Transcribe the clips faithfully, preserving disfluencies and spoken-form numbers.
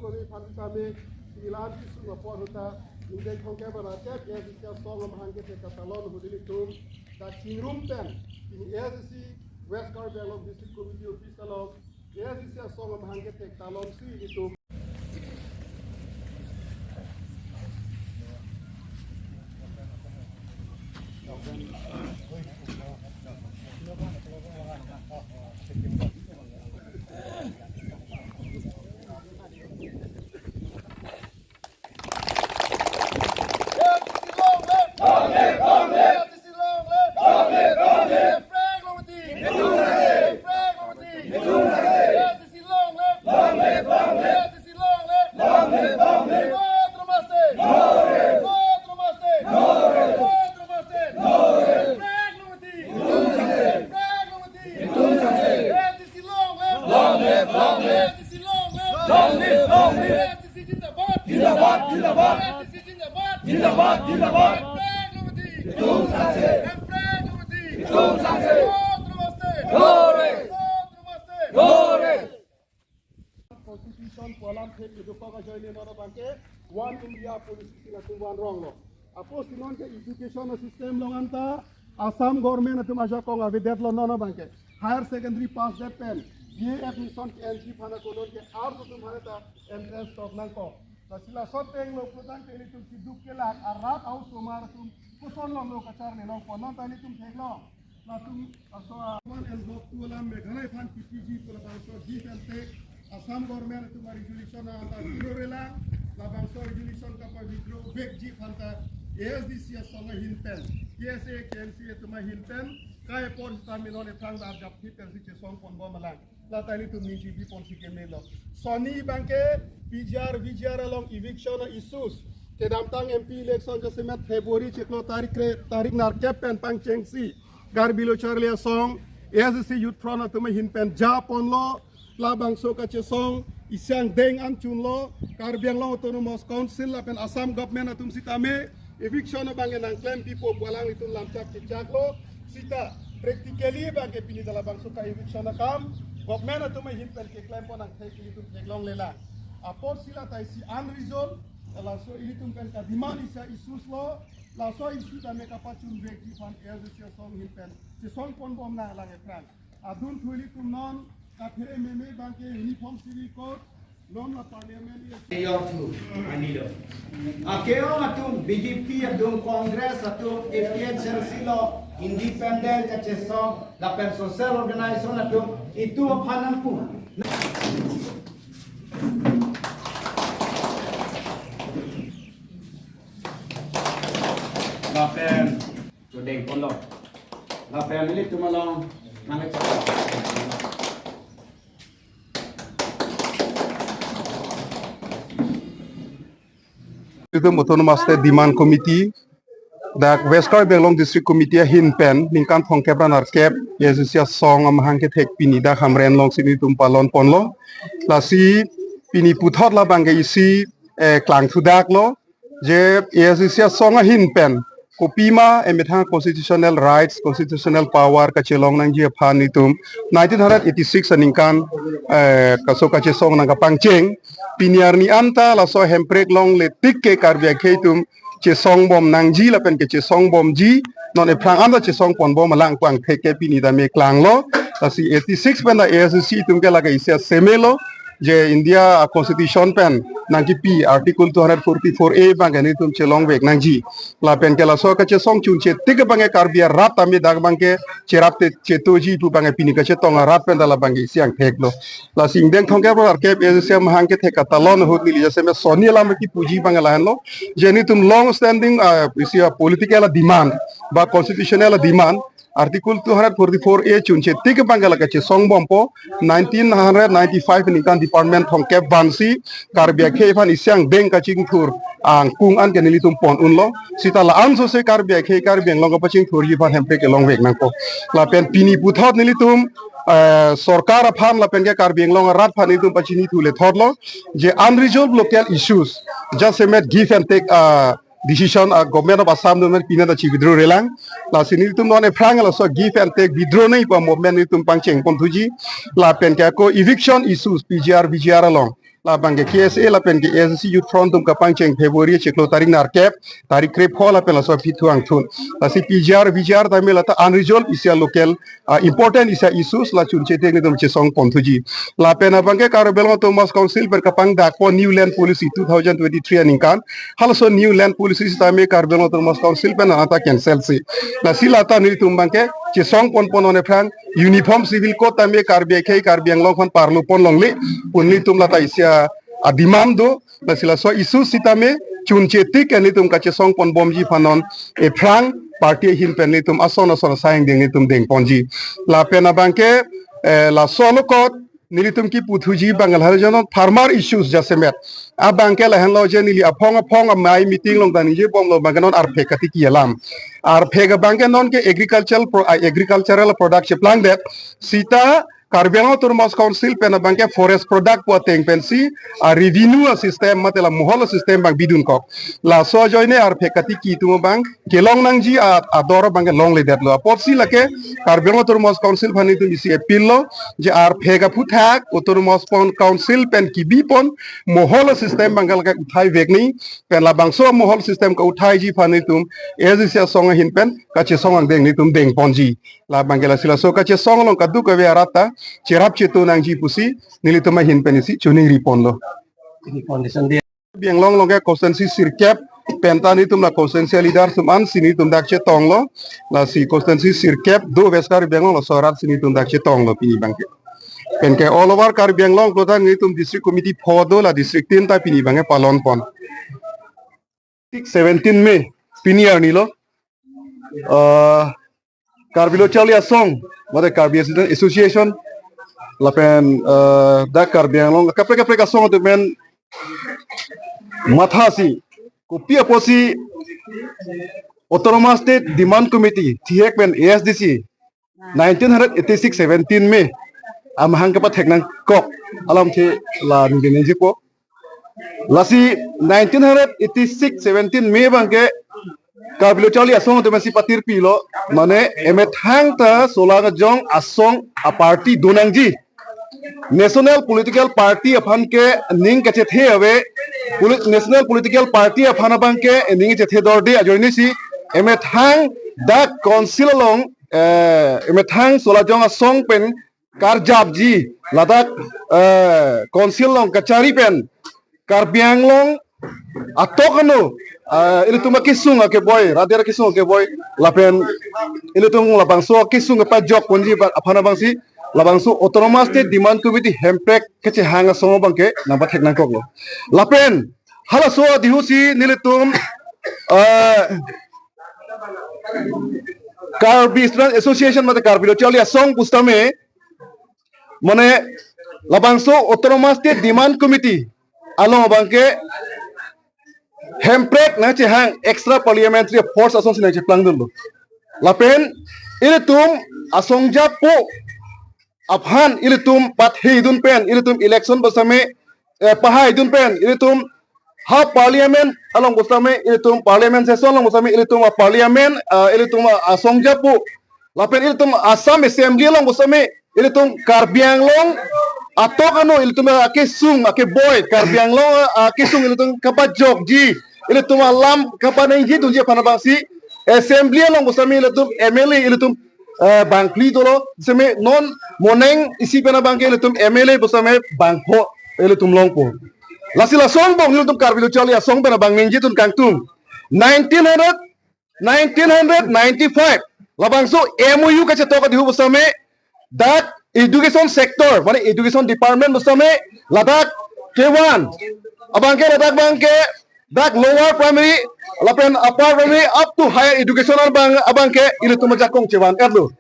Pini aphan sitame pini la-an kesung apor ahut ta, ingdeng thomkep ra kep A S D C asong amahang kethek katalon ahut ilitum ta chingrum pen, pini A S D C West Karbi Anglong District Committee Office along A S D C asong amahang kethek talonsi ilitum Long live, long live. A S D C long live. Long live, long live. A S D C long live. Long live, long live. A S D C zindabad. Zindabad, zindabad. A S D C zindabad. Zindabad, zindabad. Hemprek long mati. Itum sangse. Hemprek long mati. Itum sangse. Autonomous state. Glory. Autonomous state. Glory. Constitution pu alam thek kedokok ajoine non abangke One India policy si latum van ronglo. Apotsi non ke education system along anta Assam government atum ajakong avedetlo non abangke. Higher secondary pass det pen B A admission ke-enji aphan ako non ke arts atum aphan ta entrance tok nangkok. Lasi laso ateng lo putangte ilitum keduk kelak arat a-osomar atum koson longlo kacharli longpo, non ta ilitum theklong. Latum aso a-one and block two alam Meghalaya aphan kipiji pu labangso give and take Assam government atum a-resolution anta withdraw-relang, labangso resolution kapa-withdraw vekji aphan ta A S D C asong ahin pen, K S A, K M C atum ahin pen, kai apor sitame non ephrang dar japhi pensi chesong ponbom alang. La ta ilitum ningje ponsi kemelo. Sonni abangke P G R, V G R along eviction a-issues. Kedamtang M P election jasemet February chiklo tarik kre, tarik nerkep pen pangchengsi Karbi Lo Charli Asong, A S D C Youth Front atum ahin pen japonlo, labangso kachesong isi angdeng an chunlo, Karbi Anglong Autonomous Council lapen Assam government atum sitame eviction abang nangklempipo pu alanglitum lamchak chechaklo. Sita practically abangke pini ta labangso ka-eviction akam government atum ahin pen keklempon angthek ilitum theklonglelang. Apotsi la ta isi unresolved, laso ilitum pen ka-demand isi a-issues lo, laso issue tame kapachun vekji aphan A S D C asong ahin pen chesong ponbom nanglang ephrang. Adunthu ilitum non kathe meme abangke Uniform Civil Code, non la Parliament ya Yorthu, anilo. Akeong atum, B J P atum, Congress atum, A P H L C lo, independent kachesong, lapen social organization atum, itum aphan nangpu. Lapen, chodeng ponlo. Lapen ilitum along, nangkechak. Itum Autonomous State Demand Committee, dak West Karbi Anglong District Committee ahin pen, ningkan thomkep ra nerkep, A S D C asong amahang kethek pini dak Hamren alongsi nelitum palon ponlo. Lasi pini puthot labangke isi, eh, klangthudaklo, je A S D C asong ahin pen, kopima emethang constitutional rights, constitutional power kachelong nangji aphan nelitum nineteen eighty-six aningkan, eh, kaso kachesong nangkapangcheng. Pini arni anta laso hemprek longle tik ke Karbi akhei atum chesongbom nangji lapen kechesongbomji, non ephrang anta chesong ponbom alang pu angthek ke pini tame klanglo. Lasi eighty-six pen ta A S D C atum ke lake isi a-semelo, je India a-constitution pen nangkipi Article two hundred forty-four A abangke nelitum chelongvek nangji. Lapen ke laso kachesong chunche tik abangke Karbi arat tame dak abangke cherap te chetoji pu abangke pini kachetong arat pen ta labangke isi angtheklo. Lasi ingdeng thomkep ra nerkep A S D C amahang kethek katalon ahut neli jasemet sonni alam kipuji abang lahenlo. Je nelitum long standing, ah, isi a-political a-demand, ba constitutional a-demand, Article two hundred forty-four A chunche tik abangke lake chesongbompo, nineteen ninety-five aningkan department thomkep vansi Karbi akhei aphan isi angdeng kachingthur angkung an ke nelitum pon unlo. Sita la-an sose Karbi akhei Karbi Anglong kapachingthurji aphan hemprek kelongvek nangpo. Lapen pini puthot nelitum, eh, sorkar aphan lapen ke Karbi Anglong arat aphan nelitum pachinithu lethotlo, je unresolved local issues, jasemet give and take, ah, decision, ah, Government of Assam government pini ta chi-withdraw-relang. Lasi nelitum non ephrang laso give and take withdraw nangji pu a-movement nelitum pangcheng ponthuji. Lapen ke ako eviction issues P G R, V G R along Labang ke K S A lapen ke A S D C Youth Front atum kapangcheng February chiklo tarik nerkep, tarik krepho lapen laso aphi thuang thun. Lasi P G R, V G R tame lata unresolved isi a-local, ah, important isi a-issues la chunche tik nelitum chesong pon thuji. Lapen abang ke Karbi Anglong Autonomous Council pen kapangdakpo New Land Policy two thousand twenty-three aningkan. Halaso New Land Policy sitame Karbi Anglong Autonomous Council pen anta cancel si. Lasi lata nelitum abang ke chesong pon pon one phrang Uniform Civil Code tame Karbi akhei Karbi Anglong aphan parlo pon longle, pu nelitum lata isi a-demand do. Lasi laso issue sitame chunche tik ke nelitum kachesong pon bomji aphan non ephrang party ahin pen nelitum ason ason asai angdeng nelitum deng ponji. Lapen abang ke, eh, laso along kot nelitum kipu thuji abang ke lahai jonon farmer issues jasemet. Abang ke lahenlo je neli aphong aphong amei meeting along ta ningje bomlo abang ke non arphek katiki alam. Arphek abang ke non ke agricultural pro-, ah, agricultural product cheplangdet. Sita Karbi Anglong Autonomous Council pen abang ke forest product pu ateng pensi, ah, revenue a-system mate la mohol a-system abang bidunkok. Laso ajoine arphek katiki atum abang kelong nangji a-, ador abang ke longledetlo. Apotsi lake Karbi Anglong Autonomous Council aphan nelitum isi appeal lo, je arphek aphuthak Autonomous pon Council pen kibi pon mohol a-system abang ke lake uthai vek nangji, pen labangso mohol system ka-uthaiji aphan nelitum A S D C asong ahin pen kachesong angdeng nelitum deng ponji. Labang ke lasi laso kachesong along kadokave arat ta cherap chetu nangji pusi nelitum ahin pen isi choningri ponlo. Karbi Anglong along ke constituency sirkep pen ta nelitum la constituency leader atum ansi nelitum dak chetonglo. Lasi constituency sirkep do West Karbi Anglong, laso arat si nelitum dak chetonglo pini abang ke. Pen ke all over Karbi Anglong pulote nelitum district committee pho do, la district tin ta pini abang ke palon pon. Six seventeen May pini arni lo, ah, Karbi Lo Charli Asong, mate Karbi Student Association, lapen, ah, dak Karbi Anglong kaprek kaprek asong atum pen mathasi, kopi apotsi Autonomous State Demand Committee, thihek pen A S D C, nineteen hundred eighty-six seventeen May amahang kapathek nangkok alamthe la ningje ningjepo. Lasi nineteen hundred eighty-six seventeen May abang ke Karbi Lo Charli Asong atum pensi patirpilo, mane emethang ta Solajong Asong a-party do nangji. National political party aphan ke ning kachethe ave, poli-, national political party aphan abang ke ning chethe dorde ajoine si emethang dak council along, eh, emethang Solajong Asong pen karjapji, ladak, eh, council along kachari pen Karbi Anglong atok ano, eh, ilitum akesung akeboi, rader akesung akeboi, lapen ilitum labangso akesung kepajok ponji ba-, aphan abangsi labangso Autonomous State Demand Committee hemprek kechehang asong abang ke nangpathek nangkoklo. Lapen halaso adihu si nelitum, eh, Karbi Student Association mate Karbi Lo Charli Asong pusitame, mane labangso Autonomous State Demand Committee along abang ke hemprek nangchehang extra parliamentary force asonsi nangcheplangdunlo. Lapen ilitum asong japo aphan ilitum pathedun pen, ilitum election pusitame, eh, pahaidun pen, ilitum ha parliament along pusitame, ilitum parliament session along pusitame, ilitum a-parliament, ah, ilitum a-, asong japo, lapen ilitum Assam Assembly along pusitame, ilitum Karbi Anglong atok ano, ilitum akesung akeboi, Karbi Anglong akesung ilitum kapajokji, ilitum alam kapaningjedunji aphan abangsi Assembly along pusitame ilitum M L A ilitum, eh, bangphli dolo, seme non moning isi pen abang ke ilitum M L A pusitame bangpho ilitum longpo. Lasi laso angbong ilitum Karbi Lo Charli Asong pen abang ningjedun kangtung. Nineteen hundred, nineteen hundred ninety-five labangso M O U kachetok adihu pusitame dak education sector, mane education department pusitame ladak kevan abang ke, ladak abang ke dak lower primary lapen upper primary up to higher education abang, abang ke ilitum ajakong chevan-etlo.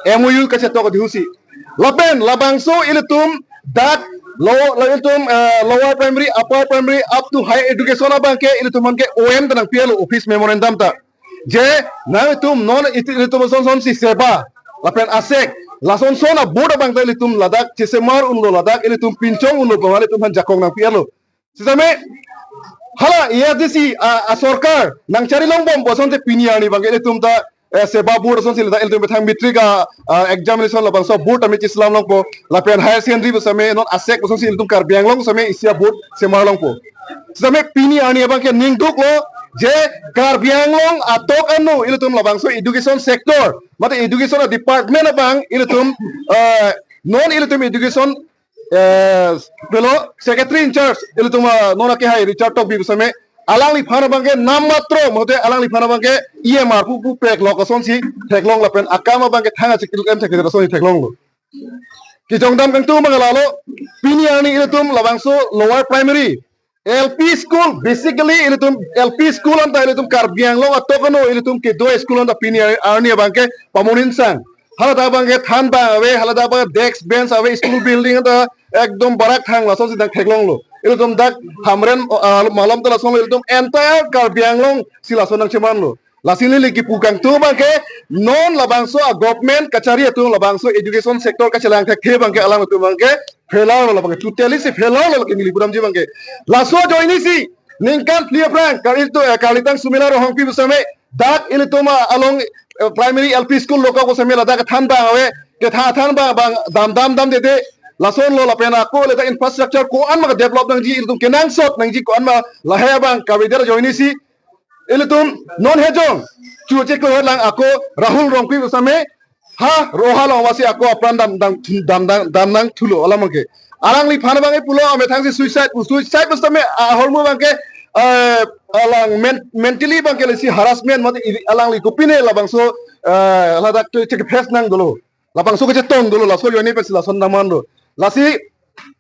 M O U kachetok adihu si. Lapen labangso ilitum dak lo, la ilitum, eh, lower primary, upper primary up to higher education abang ke ilitum aphan ke O M ta nangpi-etlo, office memorandum ta. Je nangtum non iti-, ilitum ason sonsi SEBA lapen ASEC, lason son a-board abang ta ilitum ladak chesemar unlo, ladak ilitum pinchong unlo, pu ilitum aphan jakong nangpi-etlo. Sitame hala A S D C a, asorkar nangchari longbom pu asonte pini arni abang ke ilitum ta eh, Seva Board asonsi lata ilitum methang matric a, ah, examination labangso board tame chislam longpo. Lapen higher secondary pu setame non ASEC pu asonsi ilitum Karbi Anglong setame isi a board semar longpo. Setame pini arni abangke ningduklo je Karbi Anglong atok ano ilitum labangso education sector mate education department abang ilitum, eh, non ilitum education, eh, pilo secretary in charge ilitum, ah, non akehai Richard Tokbi pu setame alangliphan abangke nam matro mate alangliphan abangke E M R pu pu pek lok asonsi theklong lapen akam abangke thang achikil em thek asonsi theklonglo. Kejongdam kangtung abang lalo, pini arni ilitum labangso lower primary, L P school, basically ilitum L P school anta ilitum Karbi Anglong atok ano ilitum kedo school anta pini arni abangke pamonin sang. Haladak abangke thanbang ave, haladak abangke desk bench ave, school building anta ekdom barak thang lasonsi nangtheklonglo. Ilitum dak Hamren, ah, malom ta lason ilitum entire Karbi Anglong si lason nangchemanlo. Lasi neli kipu kangtung abangke non labangso a government kachari atum labangso education sector kachelang thekthe abangke alanglitum abangke failure lo labangke totally si failure lo lake neli pudamji abangke. Laso ajoinesi ningkan phli aphrang kar ilitum, eh, Karlitang Sumila Ronghangpi pu setame dak ilitum, ah, along, eh, primary L P school lokok pu setame ladak thanbang ave, ketha thanbang abang dam dam damdede lasonlo lapen ako ladak infrastructure ko-an ma develop nangji ilitum kenangsot nangji ko-an ma lahai abang kavedar ajoinesi ilitum non hejong chuche kloher lang ako Rahul Rongpi pu setame ha roha long vasi ako apran dam dam dam dam dam nangthulo alam abangke. Alangliphan abangke pulo amethangsi suicide pu suicide pu setame ahormu abangke, eh, alang men-, mentally abangke lesi harassment mate ili-, alangli kopine labangso, eh, ladak ke face nang dolo. Labangso kechetong dolo laso ajoine pensi lason nangmanlo. Lasi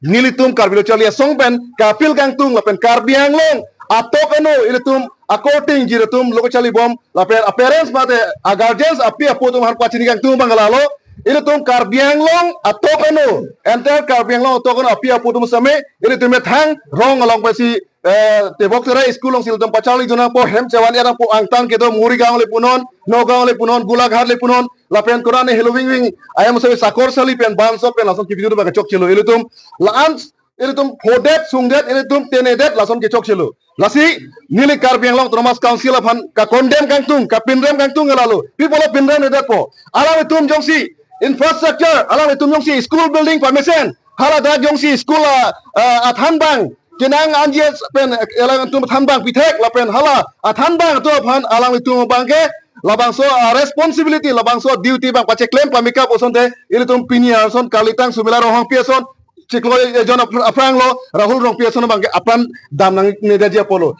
nelitum Karbi Lo Charli Asong pen ka-appeal kangtung lapen Karbi Anglong atok ano ilitum according ji ilitum lo kacharlibom lapen a parents mate a guardians api apo atum aphan pachini kangtung abang lalo ilitum Karbi Anglong atok ano entire Karbi Anglong atok ano api apo atum setame ilitum methang rong along pensi, eh, tebok terai school alongsi ilitum pacharli dun nangpo hem chevan-et nangpo angtan kedo Morigaon le punon, Nagaon le punon, Golaghat le punon, lapen korane Helo Wingwing ayam setame Sakorsali pen Banso pen lason kipidun abang kechokchelo ilitum la-an ilitum phodet sungdet ilitum tenedet lason kechokchelo. Lasi neli Karbi Anglong Autonomous Council aphan ka-condemn kangtung kapinrem kangtung lalo. Pi pulo pinremdetpo? Alanglitum jongsi infrastructure alanglitum jongsi school building pamesen haladak jongsi school a, a, athanbang kenang anji pen alanglitum thanbang pithek lapen hala athanbang atum aphan alanglitum abangke labangso, ah, responsibility labangso duty abang pacheklem pamikap asonte ilitum pini arson Karlitang Sumila Ronghangpi ason chiklo ejon apr-, aphranglo Rahul Rongpi ason abangke apran dam nangnedetji apotlo.